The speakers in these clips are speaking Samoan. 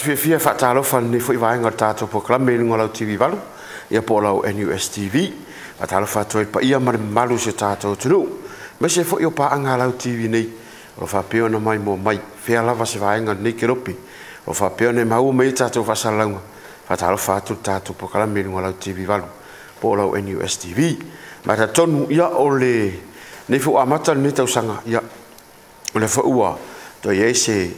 fiafia faatalofa lenei foi vaega o le tatou polokalame i luga o lau TV 8, ia po o lau NUS TV. Faatalofa atu ai le paia ma le mamalu o si o tatou atunuu, aemaise foi o paaga a lau TV nei, o lo o faapea ona maimoa mai, fea lava se vaega o lenei kelope, o lo o faapea ona e maua mai ai tatou faasalalauga. Faatalofa atu le tatou polokalame i luga o lau TV 8 po o lau NUS TV. Ma e talitonu, ia, o lenei foi ua amata lenei tausaga, ia, o lea foi ua toe i ai se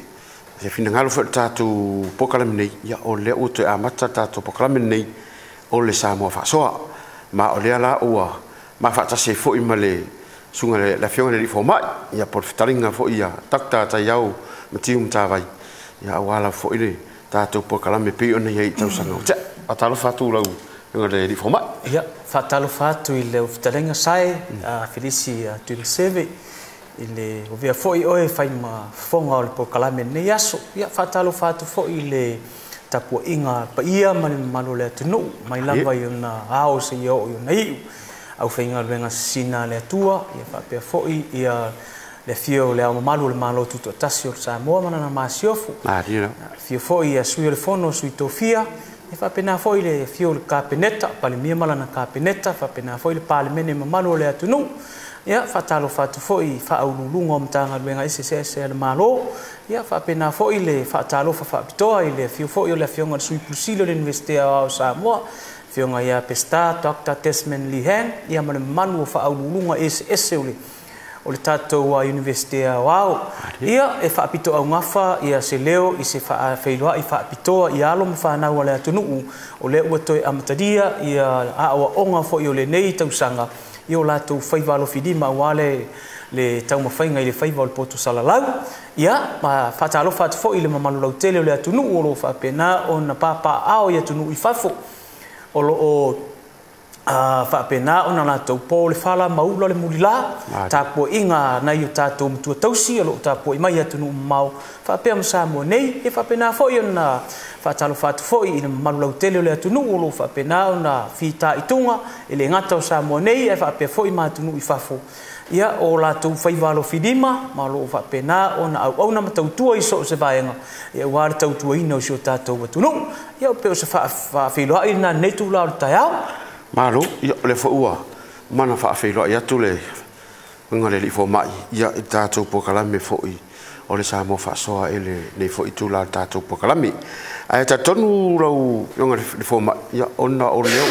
finagalo foi o le tatou polokalame nei, ia, o lea ua toe amata le tatou polokalame nei o le Samoa Faasoa. Ma o lea la ua mafaatasi ai foi ma le susuga le Afioga i le Alii Fomai, ia, po o le fetalaiga foi ia Dr. Taiao Matiu Matavai, ia, aua lava foi le tatou polokalame pei ona i ai i tausaga ua tea. Faatalofa atu lau Afioga i le Alii Fomai. Ia, faatalofa atu i lau fetalaiga Sae, Felisi Tuimaseve, i le ovea foi oe fai ma fofoga o le polokalame lenei aso. Ia, faatalofa atu foi i le tapuaiga paia ma le mamalu o le atunuu, mai lava i ona ao seia oo i ona iu, aufaigaluega sisina a le Atua, ia faapea foi ia le afio o le Ao Mamalu o le Malo Tutoatasi o Samoa ma lana Masiofo. Afio foi ia Sui o le Fono, Sui Tofia, e faapena foi le afio o le Kapeneta, Palemia ma lana Kapeneta, faapena foi le Palemene mamalu o le atunuu. Ia, faatalofa atu foi i faauluuluga o Matagaluega eseese a le Malo. Ia, faapena foi le faatalofa faapitoa i le afio foi o le Afioga i le Sui Pule Sili o le Iunivesite Aoao o Samoa, Afioga ia Peseta Dr. Desmond Lee Hang, ia ma le mamalu o faauluuluga eseese o le tatou Iunivesite Aoao. Ia, e faapitoaugafa ia se leo i se faafeiloai faapitoa i alo ma fanau a le atunuu, o lea ua toe amatalia ia aoaoga foi o lenei tausaga i o latou faiva alofilima aua le taumafaiga i le faiva o le poto salalau. Ia, ma faatalofa atu foi i le mamalu lautele o le atunuu o lo o faapena ona papaaao i atunuu i fafo, o lo o faapena ona latou po le fala ma ula le mulila, tapuaiga nai o tatou matua tausi o lo o tapuai mai atunuu mamao faapea ma Samoa nei. E faapena foi ona faatalofa atu foi i le mamalu lautele o le atunuu o lo o faapena ona fitaituga e le gata o Samoa nei ae faapea foi ma atunuu i fafo, ia o latou faiva alofilima ma o lo o faapena ona auauna ma tautua i so o se vaega, ia aua le tautuaina o si o tatou atunuu. Ia, pe o se faafeiloai lena nei itula o le taeao. Malo, ia, o lea foi ua mana faafeiloai atu le Afioga i le Alii Fomai, ia, i le tatou polokalame foi o le Samoa Faasoa i lenei foi itula o le tatou polokalame. Ae talitonu lau Afioga i le Fomai, ia, ona o lea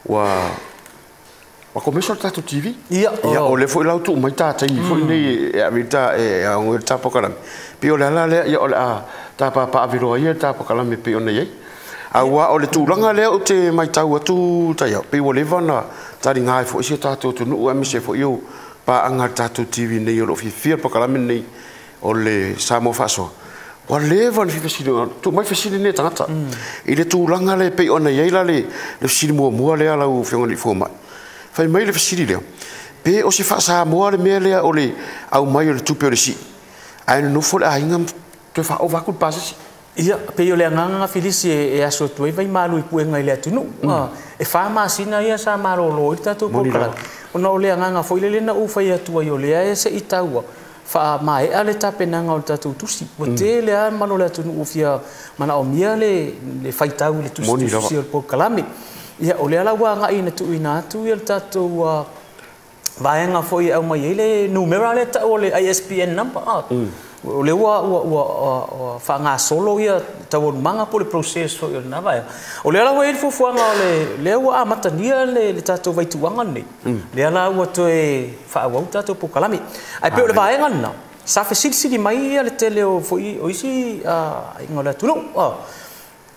ua komesa le tatou TV. Ia, Ia, o lea foi la ua tuu mai ta taimi foi nei e ave ta e aoga le ta polokalame. Pei o le ala lea, ia, o le a ta papaaveloa ia le ta polokalame pei ona i ai. Aua o le tulaga lea ou te matau atu Taiao, pei ua leva ona taliga ai foi si o tatou atunuu, aemaise foi o paaga a le tatou TV nei o lo o fiafia le polokalame nei o le Samoa Faasoa. Ua leva ona fia fesili, tuu mai fesili nei tagata i le tulaga lea pei ona i ai la le fesili muamua lea lau Afioga i le Fomai. Fai mai le fesili lea, pe o se faasamoa le mea lea o le aumai o le tupe o le sii, ae nonofo le aiga toe faaova atu le pasese. Ia, pei o le agaga Filisi e aso atu ai vai malu i puega i le atunuu. E 4 masina ia sa malolo ai le tatou polokalame. Ona o le agaga foi lele na ou fai atu ai o lea e se i taua faamaea le tapenaga o le tatou tusi. Ua tele lava le mamalu o le atunuu ua fia manaomia le faitau i le tusi o le polokalame. Ia, o lea la ua agai ina tuuina atu ia le tatou vaega foi e aumai ai le numera lea tau o le ISBN number. O lea ua faagasolo ia taualumaga po o le process foi o lena vaega. O lea la ua i ai le fuafuaga o lea ua amatalia le tatou vaituaga lenei. Lea la ua toe faaauau tatou polokalame. Ae pei o le vaega lena, sa fesilisili mai ia le tele o foi o isi aiga o le atunuu.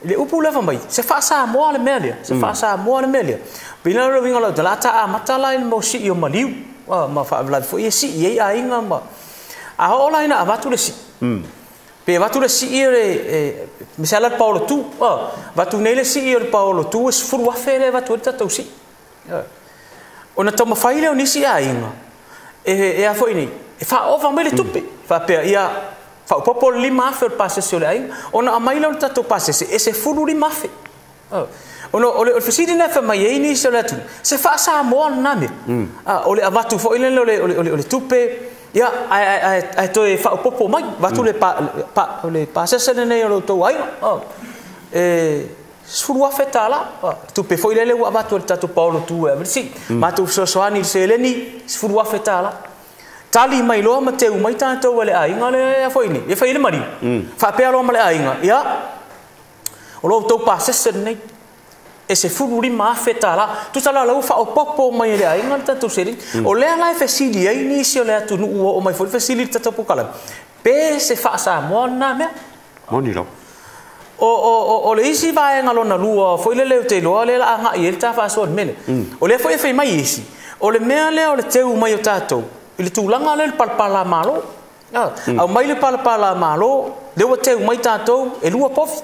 Le upu lea fai mai, se faasamoa le mea lea, se faasamoa le mea lea. Pei la o le uiga o lau tala, ta amata la i le mau sii o maliu, ma faalavelave foi e sii ai aiga ma... A oo la ina avatu le sii, pe avatu le sii o le misala le paolo tu, avatu nei le sii o le paolo tu e 10,000 le avatu ai le tatou sii. Ona taumafai lea o nisi aiga, e a foi nei, e faaova mai le tupe, faapea ia faaopoopo le 5,000 o le pasese o le aiga, ona aumai lea o le tatou pasese e 15,000. Ona o le fesili lena e fai mai ai nisi o le atunuu, se faasamoa lena mea. O le avatu foi lele o le tupe Ia, ae toe faaopoopo mai, vaeatu le le pasese lenei o lo outou aiga, e $10,000. Tupe foi lele ua avatu e le tatou paolo tu e ave le sii. Matou fesoasoani i le seleni, $10,000. Tali mai loa ma teu mai tatou e le aiga lea foi nei, e fai ai le maliu. Faapea loa ma le aiga, ia, o lo outou pasese lenei, e $15,000. Tusa la ua faaopoopo mai e le aiga le tatou seleni. O lea la e fesili ai nisi o le atunuu ua oo mai foi le fesili i le tatou polokalame, pe se faa-Samoa lena mea. Moni lava. O le isi vaega lona lua foi lele ou te iloa lea o le a agai i ai le ta faasoa i le mea lea. O lea foi e fai mai isi, o le mea lea o le teu mai o tatou i le tulaga lea i le palapala malo. Aumai le palapala malo, lea ua teu mai tatou e 2 povi.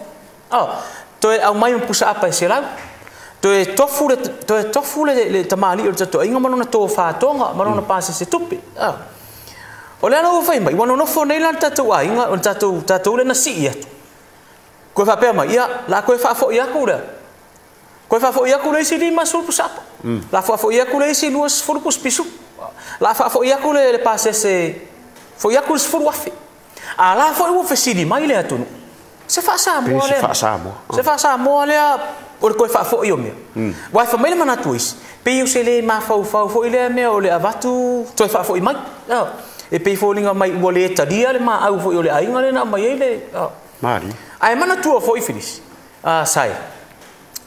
Toe aumai ma pusaapa e 100. Toe tofu le tamalii o le tatou aiga ma lona tofatoga ma lona pasese tupe. O lea la ua fai mai, ua nonofo nei la le tatou aiga, o le tatou lea na sii atu. Koe faapea mai, ia, la koe faafoi atu lea. Koe faafoi atu le isi 50 pusaapa. La faafoi atu le isi 20 pusipisu. La faafoi atu le pasese, foi atu le 10,000. A la foi ua fesili mai le atunuu. Se faasamoa lea. Se faasamoa lea o le koe faafoi o mea. Ua e fai mai le manatu isi, pei o se le mafaufau foi lea mea o le avatu toe faafoi mai. E pei foliga mai ua le talia le maau foi o le aiga lea na aumai ai le... Mali. Ae manatua foi Filisi, Sae,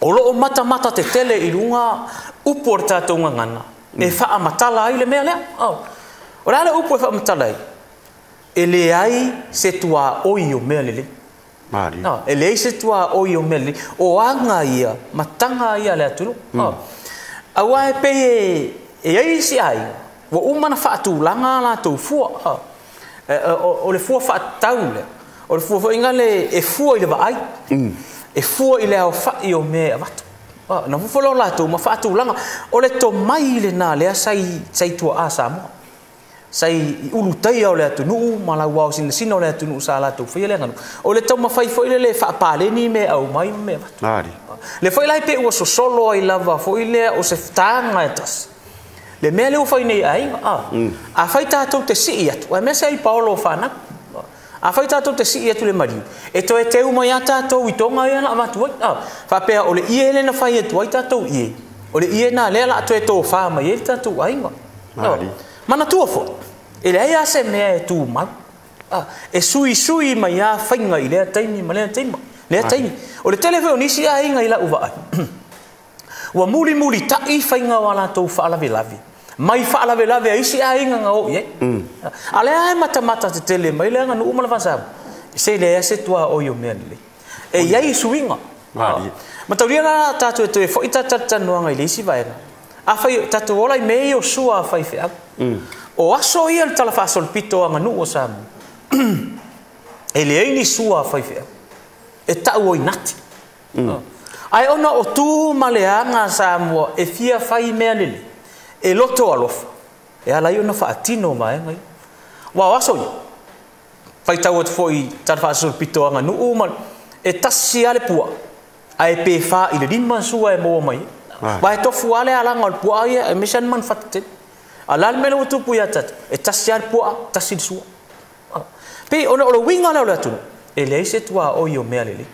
o loo matamata tetele i luga upu o le tatou gagana e faamatala ai le mea lea. O le a le upu e faamatala ai? E leai se tuaoi o mea lelei. Mali. E leai se tuaoi o mea lelei. O aga ia, mataga ia le atunuu. Aua e pei e ai isi aiga, ua uma na faatulaga latou fua. O le fua faatatau lea. O le fua foi ngale e fua i le vaai. E fua i le aofai o mea e avatu. Na fufo leo latou ma faatulaga. O le tomai lena lea sai tuaa Samoa. Sai ulutaia o le atunuu ma lau ao sinasina o le atunuu sa latou faia le aganuu. O le taumafai foi lele faapaleni mea e aumai ma mea e avatu. Le foi la e pe ua sosolo ai lava foi lea o se taga e tasi. Le mea lea ua fai nei aiga, a fai tatou te sii atu, ae mea se ai paolo o whanau. A fai tatou te sii atu le maliu, e toe teu mai a tatou i tonga ia na avatu ai. Faapea o le ie le na fai atu ai tatou ie. O le ie nā lea la toe tōwha mai e le tatou aiga. Manatua foi, e leai a se mea e tū mau. E sui mai a whainga i lea taimi ma lea taima. Lea taimi. O le tele foi o nisi aiga i lau vaai. Ua muli muli tai whainga o a latou faalavelave. Mai faalavelave a isi aiga nga o i ai. A lea e matamata te tele mai le aganuu ma le faasamu. Se lea se tua o i o mea lelei. E iai suiga. Mataulia la tatou e toe foi talatalanoaga i le isi vaega. Afai tatou ola i mea ia o sua a faifeau. O aso ia le tala faasolopito o aganuu o Samoa. E leai ni sua a faifeau. E tau o inati. Ae ona o tu ma le aga Samoa e fia fai mea lelei. E loto alofa. E ala ai ona faatino vaega ia. Ua o aso ia. Faitau atu foi tala faasolopito o aganuu ma e tasi lava le pua. Ae pe fa i le 5 sua e maua mai. Vai e tofu lava le alaga o le puaa ia, e aemaise lava ni manufata tele. A la le mea lea ua tupu ia tatou, e tasi lava le puaa, tasi le sua. Pei ona o le uiga lea o le atunuu, e leai se tuaoi o mea lelei.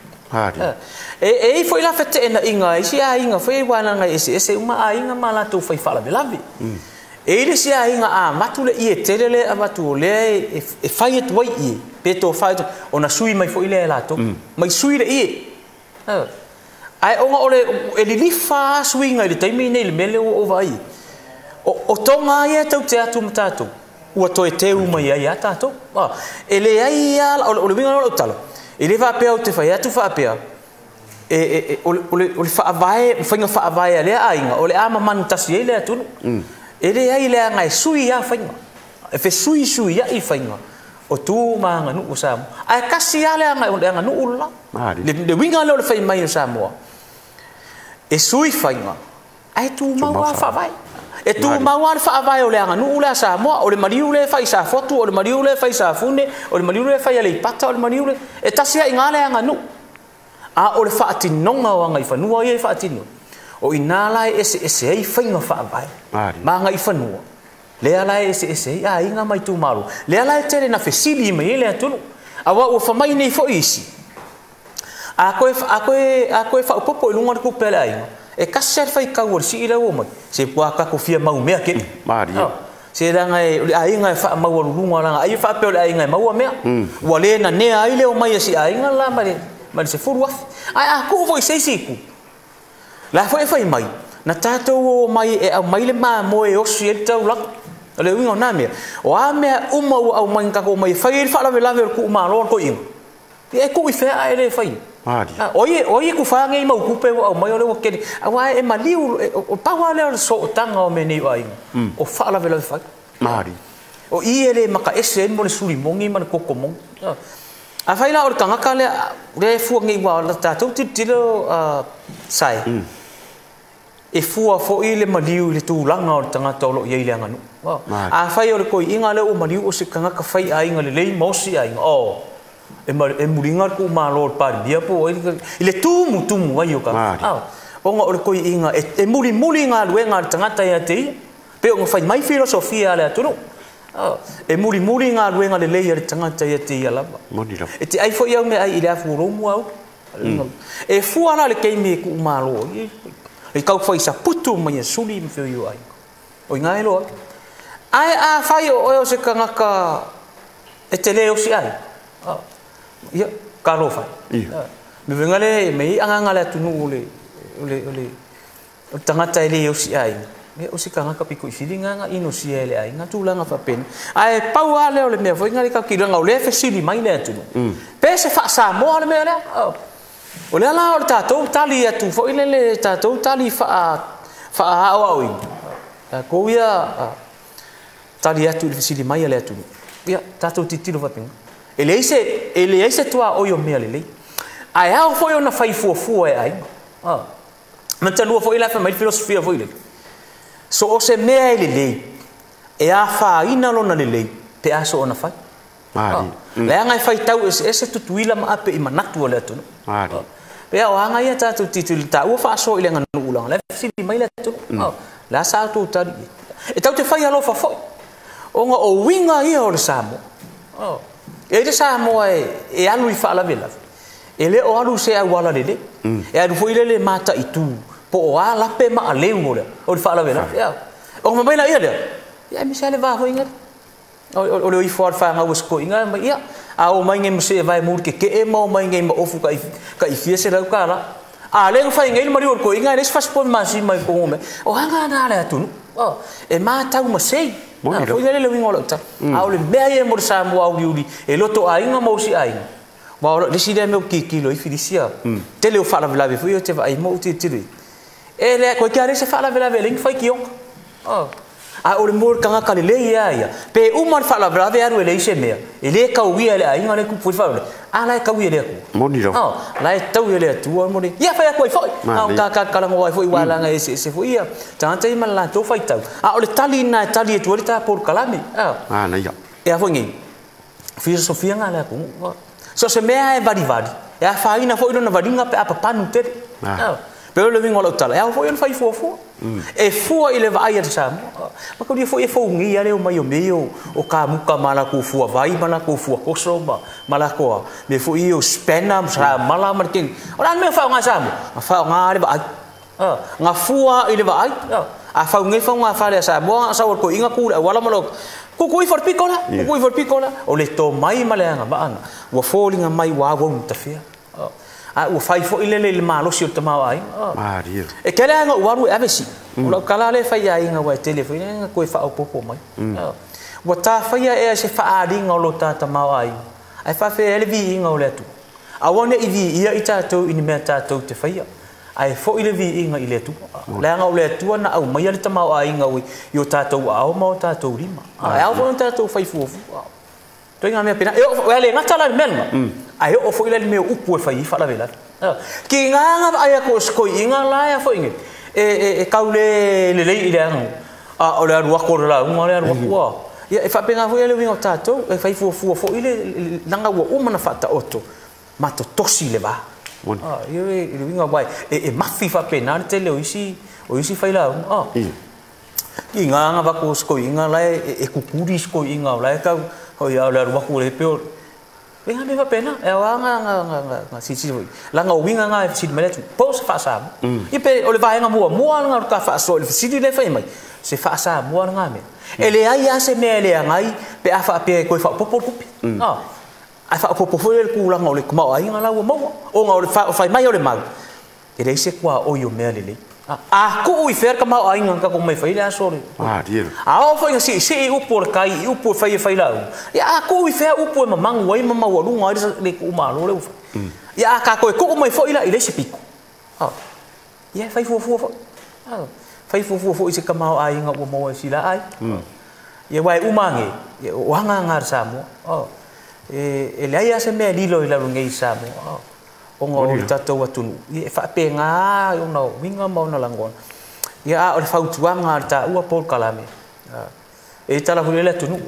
E i foi la feteenaiga a isi aiga foi e uaea eseese uma aiga ma latou fai faalavelave. E i le isi aiga a avatu le ie tele lea e avatu o lea e fai atu ai ie, pe tofa atu, ona sui mai foi lea e latou. Mai sui le ie. Ae ona o le e lilifa a suiga i le taimi nei le mea lea ua ou vaai. O tonga ia e tau te atu ma tatou, ua toe teu mai ai a tatou. E leai a, o le uiga lea o lau tala, e le faapea ou te fai atu faapea, o le faavae, faiga faavae a lea aiga, o le a mamanu tasi ai le atunuu. E leai leaga e sui a faiga. E fesuisui ai faiga o tu ma aganuu o Samoa. Ae kasi lava le aganuu le la. Le uiga lea o le fai mai o Samoa, e sui faiga, ae tumau lava faavae. E tumau lava le faavae o le aganuu lea a Samoa, o le maliu lea e fai i Safotu, o le maliu lea e fai i Safune, o le maliu lea e fai i Aleipata, o le maliu lea... E tasi lava i ina le aganuu. A o le faatinoga o agaifanua ia e faatino, o ina la e eseese ai faiga faavae ma agaifanua. Lea la e eseese ai aiga ma itumalo. Lea la e tele na fesili mai ai le atunuu. Auā ua fai mai nei foi isi, a toe faaopoopo i luga le tupe a le aiga, e tasi lava le faitau o le sii lea ua omai, se ua tatou fia mau mea tele. Malie. Se leaga o le aiga e faamaualuluga leaga ai e faapea o le aiga e maua mea. Ua le nanea ai le omai a si aiga la ma le 10,000. Ae a tuu foi i se isi itu, la foi e fai mai, na tatou omai e aumai le mamoe e osi ai le taulaga. O le uiga o na mea, o a mea uma ua aumai na tatou omai e fai ai le faalavelave o le tuumalo o le toeaina, e tuu i fea ae le fai. O ai e tufa nei mau tupe ua aumai o lea ua tele. Aua e maliu, o pau lava lea o le sootaga o mea nei o aiga, o faalavelave fai. O i e le makaese ai mo le sulimoni ma le kokomoni. Afai la o le tagata lea, lea e fua nei ua o tatou tilotilo sae, e fua foi le maliu i le tulaga o le tagata o lo o i ai le aganuu. Afai o le toeaina lea ua maliu o se tagata fai aiga lelei ma osi aiga, e muliga le tuumalo o le Palemia po o ai i le tumutumu ai o ka. Ona o le toeaina e mulimuli galuega a le tagata ia te ia, pe ona fai mai filosofia a le atunuu. E mulimuli galuega lelei a le tagata ia te ia lava. E te ai foi au mea ai i le afu o lomu au. E fua la le taimi e tuumalo e tau fai saputu mai e suli ma whio ai. O inga e loa. Ae a fai o oe o se tagata e te le osi ai. Ia, ka lo fai. Me venga le, me i anganga le atunuu o le tagata e le osi ai. Ia, o se tagata piko i whiringa nga ino sia e le ai, nga tūlanga whapena. Ae pau a leo le mea foi nga le kakiranga o le fesili mai le atunuu. Pe se whaasamoa le mea lea. O lea la o le tātou tali atu foi le le tātou tali whaao au ina. Tākou ia tali atu i le fesili mai a le atunuu. Ia, tātou titilo whapena. E leai se tua oi o mea lelei. Ae ao foi ona fai fuafua e aiga. Matalua foi la wha mai filosofia foi le. So o se mea e lelei, e a whaina lona lelei, pe aso ona whai. Leaga e faitau eseese tutuila ma ape i manatu o le atunuu. Pe o anga ia tātou titilo tā ua whaaso i le aganuu langa. Le fesili mai le atunuu. Le a sa autou tali. E tau te whai alofa foi. Onga o winga ia o le Samoa. E le Samoa e alu i faalavelave. E le o alu se auala lele. E alu foi lele mata i tū. Po o a lape ma a leu o lea. O le faalavelave. O mamai la ia lea. Ia e misa le vā hoi ngare. O le oifo a le whangau e siko inga. Ia, a o mai ngai mase e vai muri ke ke e ma o mai ngai ma ofu ka i fia se lau ka la. A le ngawhai ngai le mariu o le ko inga e le sfaspo masi mai ko ngome. O hanga nā le atunu. E mātau masei. Foi le winga o lau ta. A o le mea ia mo le Samoa uriuri e loto aiga ma osi aiga. Wa o le si lea mea o kikilo i Filisia. Tele o faalavelave foi o te vaai mo u tilotilo i. E lea koe kia le se faalavelave e le whai ki onga. A o le mo le tagata lelei ia ia. Pe uma le faalavelave alu e leai se mea. E le kauia e le aiga le kupu i le faalavelave. A la e kauia e le Atua. Moni lava. La e tau e le Atua mo le. Ia whai aku ai foi. A o kakakalango ai foi walanga e se foi ia. Tagata i ma le latou faitau. A o le tali na e tali e tua le tā polokalame. Na ia. E a foi nei. Filosofia ngā le atunuu. So se mea e varivali. E a whaina foi lona varinga pe a papanu tere. Pe o le winga o lau tala. E a foi ona whai fuafua. E fua i le vaai a le Samoa. Ma kaulia foi e faugi a leo mai o mea o ka muka ma la kou fua vai, ma la kou fua koso, ma la koa. Me foi o spena, ma sa mala ma le kengi. O la mea whao ngā Samoa. Ngā whao ngā le vaai. Ngā fua i le vaai. A whau ngei whau ngā whale a Samoa, ngā sawa ko inga kura, wala ma lo. Kuku i for piko la, kuku i for piko la. O le tō mai ma le anga maana. Ua fōlinga mai wā wau tawhea. A ua whai fo i lele i le malosi o te mau ai. E kele anga uaru e avesi. O lau kala le whai a inga wa e tele fo i nga koe whaopopo mai. Ua tā whaia ea se whaaringa o lo tāta mau ai. Ai whawhea ele vi inga o le atua. A wane i vi ia i tātou i ni mea tātou te whaia. Ai fo i le vi inga i le atua. Le anga o le atua na au mai a le tamau a inga ui i o tātou ao ma o tātou rima. Ai au fo o tātou whai fuafu. Toi ngā mea pena. E o le ngata la le mea. Ai o fo i le mea upu e whai i whalavela. Ki ngā ngā ai a ko skoi i ngā lae a fo inge. E kau le lelei i le anga. A o le aru ako le la unga le aru ako. Ia e whapenga fo i le winga o tātou. E whai fuafua fo i le langa ua umana whata oto. Ma to tosi le vā. Ia e le winga wai. E mawhi whapena le tele o isi whai la unga. I ngā ngā vako sko inga lai e kukuri sko inga o lai kau o ia o le aru aku le pe o e ngā mea pena e o nga nga nga nga nga si si la nga winga nga si mele tu po se fa sa i pe o le vaenga mua mua nga ka fa so le si le fai mai se fa sa mua nga me e le ai a se me le ngai pe a fa pe ko fa popo kupi ah a fa popo fo le ku la nga o le kuma ai nga la o mo o nga o le fa fai mai o le mau e le se kwa o yo me le le a ku i fer ka mau ai nga ka ko mai fai le aso le ah die a o foi si si upu le kai upu fai fai la ia a ku i fer upu e mamangu ai mama wa lunga le ku malo le ia a ka ko ku mai foi la i le se piku ah ia fai fu fu ah fai fu fu i se ka mau ai nga o mo si la ai ia wai umange ia o hanga nga sa mo oh e le ai a se me lilo i la lunga i sa mo oh o ngā tātou atunu. Ia e whaapenga o ngā winga ma o ngā langona. Ia a o le whautuanga a tā ua pōl kalame. E tala huri le atunu.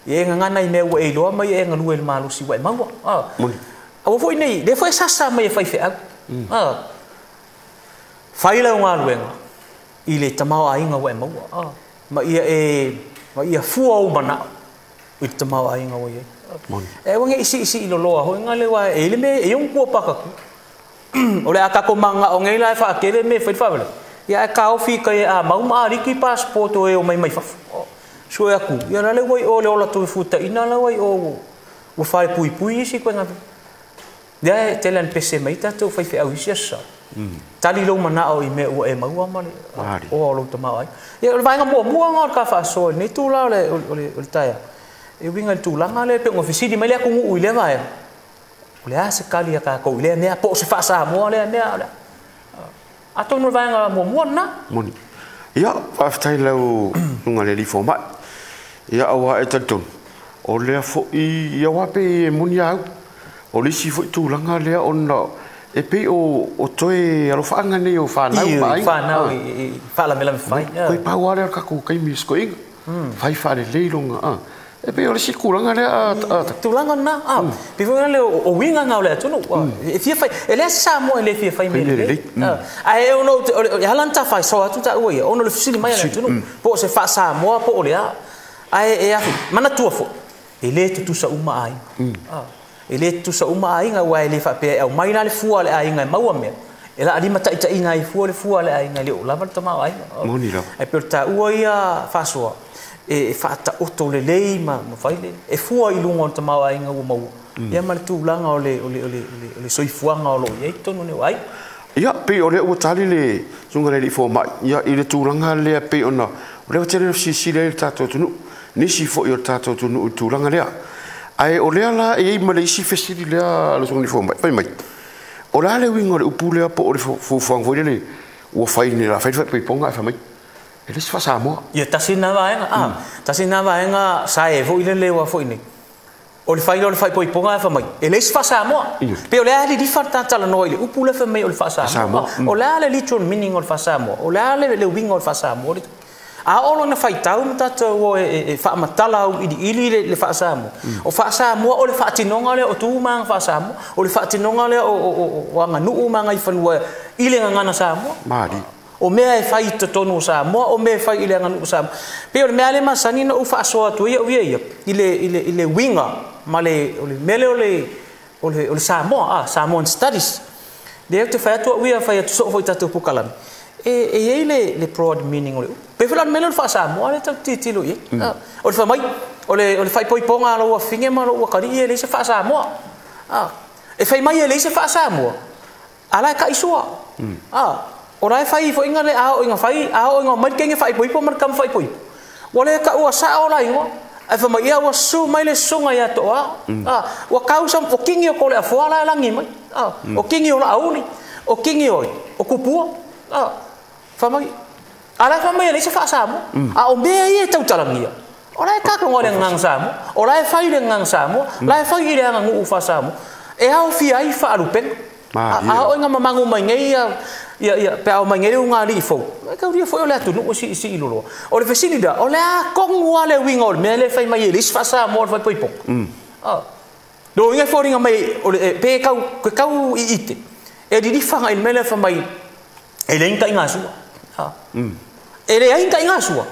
Ia e ngana i mea ua e iloa mai e ngā lue le malusi ua e maua. A ua foi nei, le foi sasa mai e whai wheau. Whai lau ngā luenga i le tamao a inga ua e maua. Ma ia e, ma ia fua o manao i le tamao a inga ua i. E wange isi isi i loloa hoi ngā lewa e le me e yung kua pakaku. O le akako manga o ngai lai whaakele me whai whawele. Ia e kao whika e a mauma a riki passport o e o mai mai fafu. So e aku, ia la le wai o le ola tui futa ina la wai o o whare pui pui isi koe ngā. Ia e tele an pese mai tātou whai wheau isi asa. Tali lau manao i mea ua e maua ma le o o lau tamao ai. Ia o le vaenga mua mua ngā o le ka whaasoa nei tū la o le taia. E winga le tūlanga le pe ngā fisili mai le aku ngu ui le vae. O le a se kali a kākou i lea mea, po o se whaasamoa lea mea. A tonu le vaenga mua mua nā. Moni. Ia, whaaftai lau nunga le lifo mai. Ia awa e talitonu. O lea foi, ia wape e moni au. O lisi foi tūlanga lea ona e pei o toe alofaanga nei o whanau mai. I whanau i whaalamelame whai. Koe pau alea kako kaimi sko inga. Whai whaale leilonga. E pei o le si kūlanga lea tūlanga nā, pe foi le o winga ngā o le atunu. E fia whai, e lea Samoa e le fia whai mea lelei. A e ono, e halan tā whai so atu tā ua ia, ono le fisili mai le atunu. Po o se wha Samoa, po o le a. A e afi, mana tua fo, e le tutusa uma ainga. E le tutusa uma ainga ua e le whapea, e au mai la le fua le ainga e maua mea. E la alima taita ina i fua le fua le ainga le o lava le tamau ainga. Moni lava. E pe o tā ua ia whasoa. E whaata oto le lei ma whaile. E fua i lunga o te mau ainga ua maua. Ia ma le tūlanga o le soifuanga o lo iei tonu ne o ai. Ia, pe o le ua tali le sunga le lifo mai. Ia, i le tūlanga lea pe ona. O lea tele sisi lea i le tātou tunu. Nisi fo i o le tātou tunu i tūlanga lea. Ae o lea la e ei ma le isi fesili lea le sunga lifo mai. Pai mai. O la le winga o le upu lea po o le fufuang foi le ua whai ne la whai whai ponga e whamai. E le se whasamoa. Ia, tasi nā vaenga, tasi nā vaenga sa e foi le lewa foi nei. O le whai o le whai poiponga e whamai. E le se whasamoa. Pe o le a le riwha tātala noa i le upu le whamai o le whasamoa. O le a le literal meaning o le whasamoa. O le a le winga o le whasamoa. A olo na whai tau ma tātou o e whaamatala au ili ili le whasamoa. O whasamoa o le whaatinonga lea o tūmanga whasamoa. O le whaatinonga lea o anganuu manga i whanua i le ngangana Samoa. Maari. O mea e whai totonu o Samoa, o mea e whai i le anganu o Samoa. Pe o le mea le masani na u whaasoa atu ia uia ia, i le winga, ma le mele o le Samoa, Samoan Studies. Le te whai atua uia whai atu soo fo i tātou pukalami. E ei le broad meaning o le upu. Pe whela mele o le wha Samoa, le tau titilo ia. O le whamai, o le whai poiponga alo ua finge ma alo ua kari ia le se wha Samoa. E whai mai e le se wha Samoa. Ala e ka isua. O rai whai fo inga le ao inga whai, ao inga mai kenge whai poipo, mar kam whai poipo. Wa le ka ua sa o la ingoa, e wha mai ia ua su mai le sunga ia toa. Ua kausam, o kingi o kole a fua la e langi mai. O kingi o la auli, o kingi oi, o kupua. Wha mai, ala wha mai e leisa wha Samoa. A o mea ia e tautalangia. O lai kako ngā le ngang Samoa, o lai whai le ngang Samoa, lai whai i le anga nguu wha Samoa. E au fia ai wha alupenga. A o inga mamangu mai ngei ia, ia, pe au mai ngei ngā li fou. E kau ria foi o le atunu o si si iloloa. O le fesili da, o le a kongu a le winga o le mea le whai mai e leis wha Samoa o le whai poipo. No inga fōringa mai, o le, pe kau, kau i ite. E ririwhanga i le mea le wha mai, e le inga i ngā sua. E le inga i ngā sua.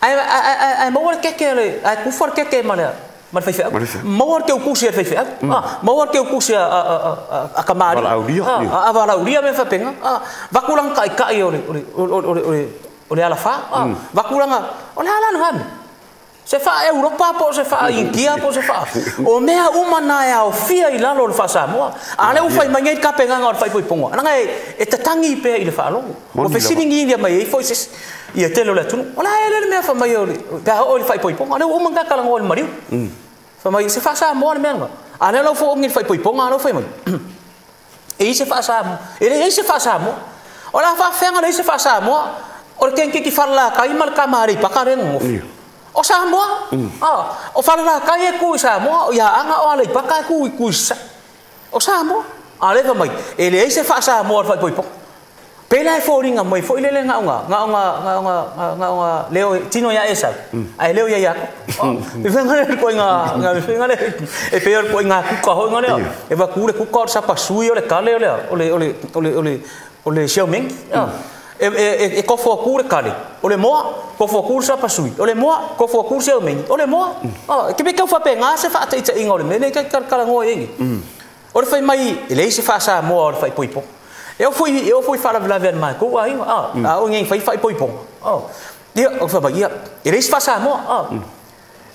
Ai maua le keke le ai kufa le keke ma le faifeau. Maua le keukusi a le faifeau. Maua le keukusi a kamari. A valaulia me fapenga. Vakulanga kaikai o le alafa. Vakulanga o le ala ngami. Se fa Europa po se fa India po se fa. O mea uma na e aofia i lalo o le faasamoa. A le ufai mai ngai kapenga o le faaipoipoga. Langa e tatangi pea i le faalogo. O fesiligia ia mai ai foi se ia tele o le atunuu. O la e le mea fa mai o le pe a oo i le faaipoipoga. Le uma nga kalagoa i le maliu. Fa mai se faasamoa le mea nga. A le lau fo ngi le faaipoipoga lau fai mai. E i se faasamoa. E le i se faasamoa. O la faafeaga le i se faasamoa. O le kenkeki farala kai ma le kamari paka le ngofu. O Samoa. O farala kai e ku i Samoa, o ia anga o ale paka e ku i ku sa. O Samoa. A le mai. E le se fa Samoa le faaipoipoga. Pela e fōringa mai foi lele ngaunga leo tino ia esa. Ai leo ia Iako. E whenga le koe ngā whenga le e pea le koe ngā kuka hoi ngā lea. E waku le kuka o le sapasui o le kale o lea o le Xiaoming. E kofo aku le kale. O le moa, kofo aku le sapasui. O le moa, kofo aku le Xiaoming. O le moa. Ke pe kau whape ngā se whaataita inga o le mele kai karangoa ingi. O le whai mai, e lei se whaasamoa o le whaipoipo. E o foi faalavelave ale makou aiga a o ngei fai faaipoipoga ia o fai ia e leai se faasamoa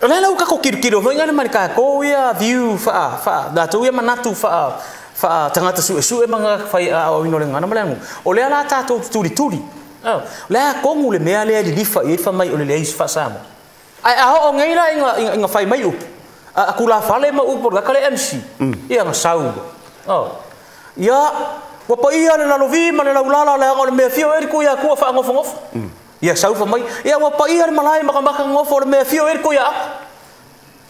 o le ala ua kako kilokilo foʻiga le ma le kakou ia viu faa latou ia manatu faa faa tagata suesue ma fai aoaoina o le gagana ma le aganuu o lea la tatou tulituli o le a kogu le mea lea lilifa i ai le famai o le leai se faasamoa ae a oo nei la ina fai mai upu a tulafale ma upu o le kaka le MC ia na sau ia ua paia le lalovi ma le laulala le aga o le mea fio e le kui akua faagofogofo. Ia sau fa mai. Ia ua paia le malae makamakagofo o le mea fio e le kui a aku.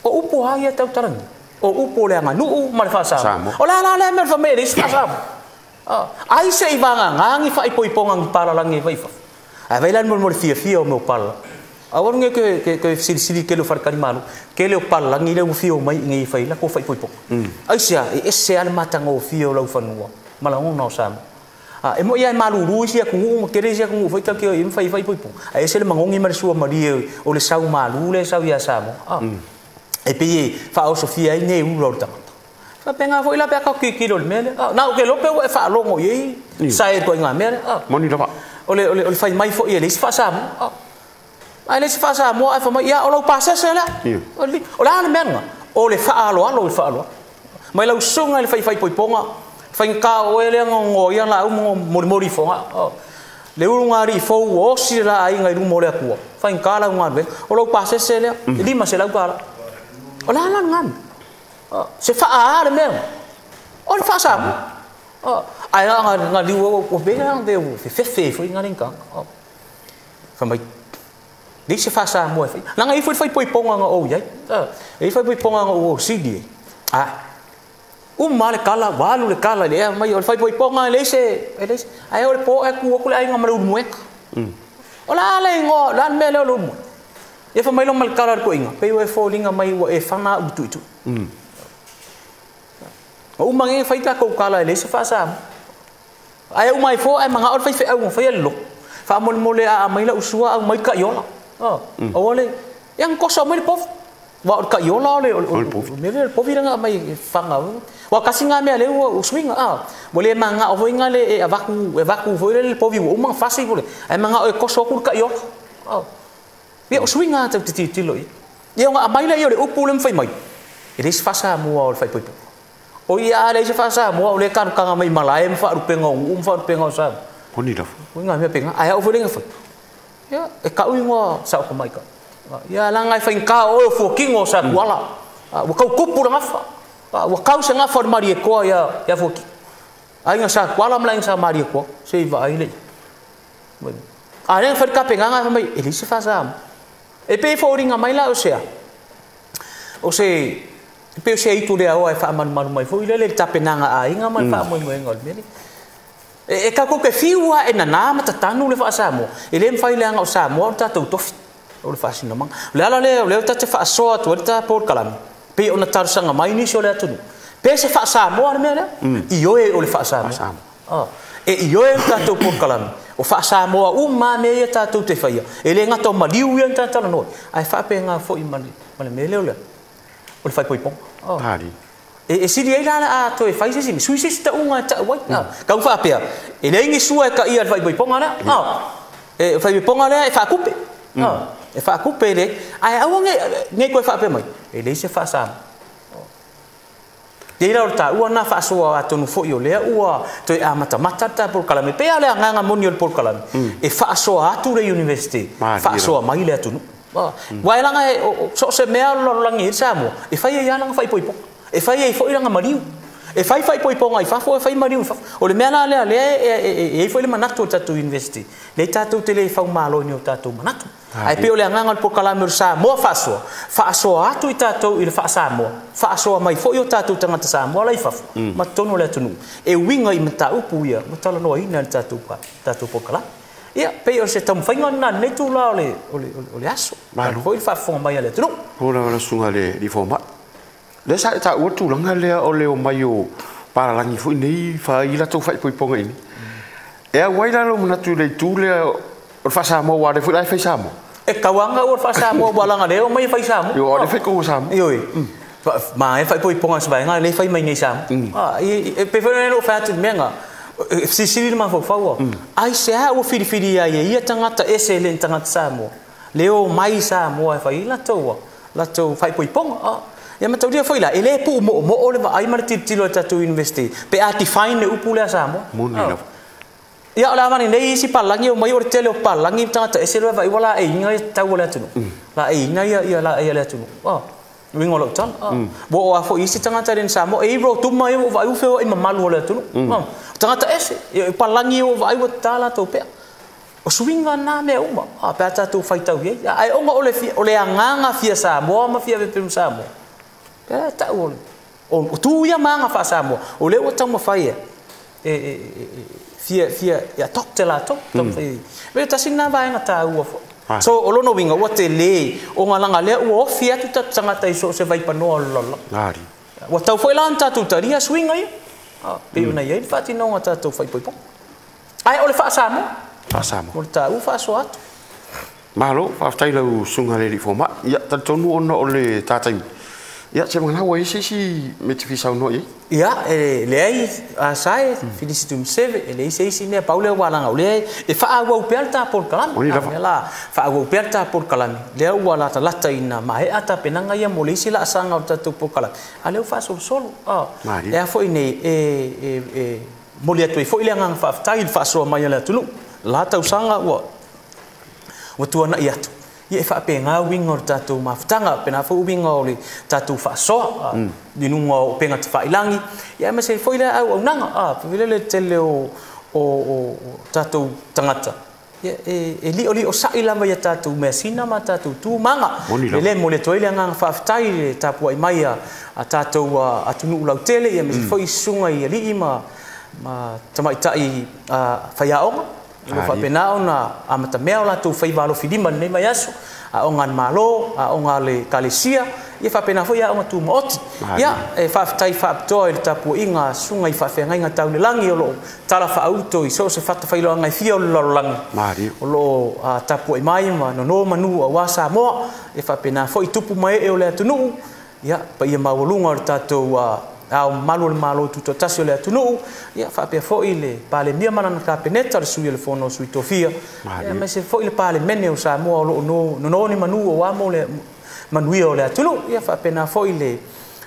O upu lava ia tautalagi. O upu o le aganuu ma le faasamoa. O le a la lea mea o le faamea e leai se faasamoa. Ai se i vagagā ni faaipoipoga ni palalagi e faifafo. Ae vai la le molemole fiafia o mea o palalagi. Aua le ke silisili kele o faletalimalo, kele o palalagi lea ua fio mai i nei fai lako faaipoipoga. Ai se a, e ese lava le matagofie o laufanua. Malagona o Samoa. E moi ai malulu isi atunuu ma tele isi atunuu foi tatou te o i ai ma fai faaipoipoga. Ae ese le magogi ma le suamalie o le sau malu lea e sau ia Samoa. E pei e faaosofia ai nei ula o le tagata. Faapena foi la pe a tatou tilotilo i le mea lea. Na ou ke iloa pe ua e faalogo i ai sa e ituaiga mea lea. Moni lava. O le fai mai foi e leai se faasamoa. Ae leai se faasamoa ae fai mai, ia o lau pasese lea. O le a le mea lena? O le faaaloalo i le faaaloalo. Mai lau susuga i le faifaipoipoga, faigata o oe lea na gogoa ia laau ma molimoli ifoga. Le uluga alii fou ua osi le laaiga i luma o le Atua. Faigata lau galuega. O lou pasese lea, e $500. O le a la lena mea? Se faaā le mea. O le faasamoa. Ae na liu ua pei na pe ua fefefe ai foi nga le tagata. Fai mai, leai se faasamoa e fai. Leaga e i ai foi le faaipoipoga na ou i ai. E i ai faaipoipoga na ou osili ai. Uma le kala, ua alu le kala i le ea mai o le faaipoipoga e leai se, e leai se. Ae o le po ae tu atu le aiga ma le ulumoega. O le a le igoa, o le a le mea lea o le ulumoega? Ia fai mai loa ma le kala a le toeaina, pei ua e foliga mai ua e fana au i le tuitui. O uma nei fai tatou kala e leai se faasamoa. Ae uma ai fua ae manao le faifeau na faia le lotu. Faamolemole a aumai lau sua aumai le taiola. Aua le, ia na toso aumai le povi. Aua o le taiola o le mea lea o le povi lea na aumai e faga. Aua tasi lena mea lea ua suiga. Ua le manao foi na le e avatu, e avatu foi lele le povi ua uma ona fasi po o le, ae manao e toso atu le taiola. Ia o suiga tatou te tilotilo i ai. Ia ona aumai lea o le upu lea ma fai mai, e leai se faasamoa o le faaipoipoga. O ia a leai se faasamoa o lea e talutaga mai i malae ma faalupega o nuu ma faalupega o Samoa. Moni lava. O ngā mea penga, ae au foi lea na fai. Ia, e kau ingoa sao tamaitai. Ia, leaga e faigata o oe o fuakino o Satuala. Ua tau tupu le gafa. Ua tau se gafa o le Malietoa ia Fuakino. Aiga Satuala ma le aiga sa Malietoa, se i vaai lea. A lea na fai le tapenaga fai mai, e leai se faasamoa. E pei e foliga mai la o se a? O se, e pei o se aitu le aoa e faamalumalu mai foi lele i le tapenaga a aiga ma le faamoemoega o le mea lea. E tatou te fiu lava e nanā ma tatanu le faasamoa, e le mafai leaga o Samoa o le tatou tofi, o le faasinomaga. O le ala lea o lea tatou te faasoa atu ai le ta polokalame, pei ona talosaga mai nisi o le atunuu, pe se faasamoa le mea lea? Ioe o le faasamoa. E ioe le tatou polokalame, O faasamoa uma lava mea ia tatou te faia, e le gata o maliu ia na talatalanoa ai, ae faapena foi ma le mea lea o le faaipoipoga. E sili ai la le a toe fai se isi, sui se isi tauga e tau ai. Tau faapea, e leai ni sua e taia i le faaipoipoga lea. E faaipoipoga lea e faakupe. E faakupe le, ae aua ne i toe faapea mai, e leai se faasamoa. Ia o le taua na faasoa atonu foi o lea ua toe amatamata le tatou polokalame. Pei lava o le agaga moni o le polokalame, e faasoa atu le University, faasoa mai le atunuu. Aua e laga so o se mea o le lalolagi i ai le Samoa, e fai ai lava lana faaipoipoga, e fai ai foi lana maliu. E fai faaipoipoga i fafo, e fai maliu i fafo. O le mea la lea e i ai foi le manatu o le tatou University, lea tatou te le faumalo i ni o tatou manatu. Ae pei o le agaga o le polokalame o le Samoa faasoa, faasoa atu i tatou i le faasamoa, faasoa mai foi o tatou tagata Samoa la i fafo, ma totonu o le atunuu. E uiga i mataupu ia, ma talanoaina e le tatou polokalame. Ia, pei o se taumafaiga lena lenei tula o le aso. Malo foi le faafofoga mai a le atunuu. O la susuga le alii fomai. Lea sa e taua le tulaga lea o le omai o palalagi foi nei fai latou faaipoipoga i inei. E au ai la lou manatu i le itu lea o le faasamoa, aua o lea foi la e fai Samoa. E tauaga ua le faasamoa, ua laga lea o mai e fai Samoa. Io, o lea fai tonu Samoa. Ioe. Ma e faaipoipoga se vaega lea fai mai nei Samoa. E pei foi ona ou fai atu i le mea na, silisili le mafaufau. Ai se a ua filifili ai e ia tagata ese le tagata Samoa. Le o mai Samoa e fai latou faaipoipoga. Ia mataulia foi la, e le puu moomoo le vaai ma le tilotilo a le tatou University. Pe a define le upu lea Samoa. Moni lava. Ia o le avane nei isi palalagi o mai o le tele o palalagi tagata ese loa vaai ua laeiina ia tau o le atunuu. Laeiina ia laei a le atunuu. Uiga o lau tala. Ua oo lava foi isi tagata le Samoa e i rotuma ia ua vaai ua feoai mamalu o le atunuu. Tagata ese, palalagi ua vaai ua tatā latou pea. O suiga na mea uma, pe a tatou faitau i ai. Ae ona o le agaga fia Samoa ma fia vepelu Samoa. Pe a tau o tu ia ma aga faa-Samoa, o lea ua taumafai e fia e adopt latou. Me tasi na vaega tāua foi. So o lona uiga ua tele o ngā langa lea ua ofi atu tatou tagata i so o se vaipanoa o le lalolagi. Ua tau foi la ona tatou talia suiga ia. Pei ona i ai le faatinoga o tatou faaipoipoga. Ae o le faasamoa. Faasamoa. O le taua faasoa atu. Malo, faafetai lau susuga le alii fomai. Ia, talitonu ona o le tataimi. Ia, se magana ua i ai se isi mea e te fia saunoa i ai? Ia, e leai, sae, Filisi Tuimaseve, e leai se isi mea, pau lea ua laga, o lea e faaauau pea le ta polokalame. Moni lava. La, faaauau pea le ta polokalame. Lea ua latalata ina maea tapenaga ia mo le isi laasaga o le tatou polokalame. A lea ua faasolosolo. Malie. E a foi nei, e momoli atu ai foi le agaga faafetai i le faasoa mai a le atunuu. La tausaga ua tuanai atu. Ia e faapena uiga o le tatou mafutaga, pena foi uiga o le tatou faasoa, i luga o upega tafailagi, ia aemaise ai foi le auaunaga, vile le tele o tatou tagata. Ia e liolio sa'i lava ia tatou measina ma tatou tumaga. Moni lava. E le momoli atu ai le agaga faafetai i le tapuai mai a tatou atunuu lautele, ia aemaise foi susuga i alii ma tamaitai faiaoga. O lo o faapena ona amatamea o latou faiva alofilima i lenei vaiaso, aoga a le Malo, aoga a le Ekalesia, ia faapena foi aoga tumaoti. Ia, e faafetai faapitoa i le tapuaiga a susuga i faafeagaiga tau le lagi o lo o tala faauto i so o se fatafailogaaga e fia o le lalolagi. Malie. O lo o tapuai mai ma nono manu aua Samoa, e faapena foi tupu ma ee o le atunuu, ia, paia maualuga o le tatou ao mamalu o le Malo Tutoatasi o le atunuu, ia faapea foi le Palemia ma lana Kapeneta, le sui o le Fono o Sui Tofia, Malie. ia aemaise foi le Palemene o Samoa o lo o nono ni manu o amo le manuia o le atunuu, ia faapena foi le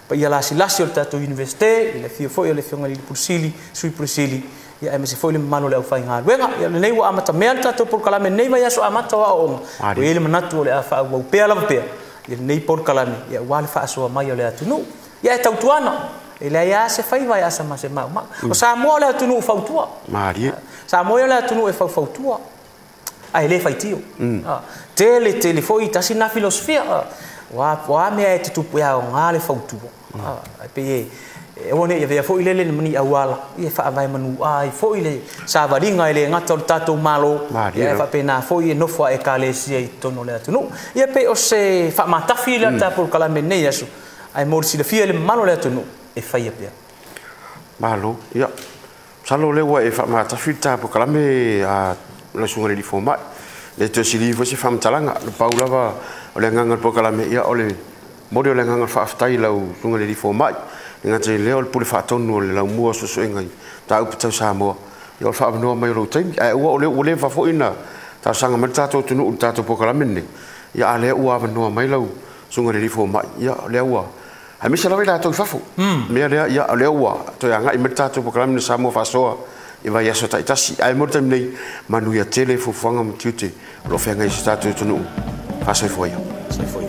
paia lasilasi o le tatou Universite, i le afio foi o le Afioga i le Pule Sili, Sui Pule Sili, ia aemaise foi le mamalu o le aufaigaluega. Ia lenei ua amatamea le tatou polokalame lenei vaiaso amata o aoaoga. Malie. Ua i ai le manatu o le a faaauau pea lava pea i lenei polokalame, ia aua le faasoa mai o le atunuu. Ia e tautuana, e leai lava se faiva e asa ma se maumau. O Samoa o le atunuu fautua. Malie. Samoa o le atunuu e faufautua, ae le faitio. Tele, tele foi tasi na filosofia. Ua mea e tutupu e aoga le fautua. Ai pei e aua ne i avea foi lele ni auala, ia faavae manu ai foi le savaliga e le gata o le tatou Malo. Malie Ia e lava. faapena foi e nofo a ekalesia i totonu o le atunuu. Ia pei o se faamatafi le tatou polokalame lenei aso, ae mo le silafia i le mamalu o le atunuu e faia pea. Malo. Ia, masalo lea ua e faamatafi le tatou polokalame a lau susuga i le alii fomai. Le toe sili foi se faamatalaga le pau lava o le agaga o le polokalame, ia o le momoli o le agaga o le faafetai i lau susuga i le alii fomai. E gata i lea o le pule faatonu o le laumua o suesuega i mataupu tau Samoa, ia o le faaavanoa mai o lou taimi. Ae ua o lea ua leva foi ona talosaga mai le tatou atunuu i le tatou polokalame lenei, ia a lea ua avanoa mai lau susuga i le alii fomai, ia o lea ua aemaise lava i latou i fafo. Mea lea, ia o lea ua toe agai mai le tatou polokalame Samoa Faasoa i vaiaso taitasi. Ae mo le taimi nei, manuia tele fuafuaga ma tiute o lo o feagai i si o tatou atunuu. Faasoifua ia. Soifua ia.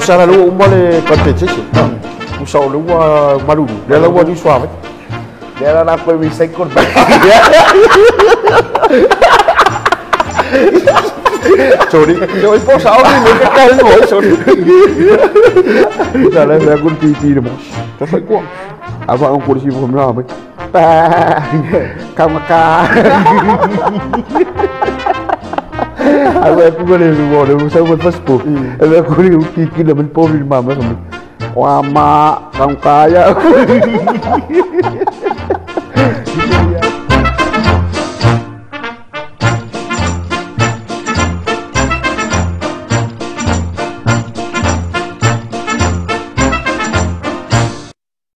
Usala lu uma le compensation. Usa o lua malulu. Le la ua ni suave. Le la la koe recycle ba. Sorry. Yo po sa o ni ke kai mo sorry. Sa la la kun pi pi mo. Ta sai ko. Ava on kursi mo mla mai. Pa. Ka maka. Aku aku boleh lu boleh saya buat Facebook. Aku ni kiki dah men pori mama kami. Wah mak, kamu kaya aku.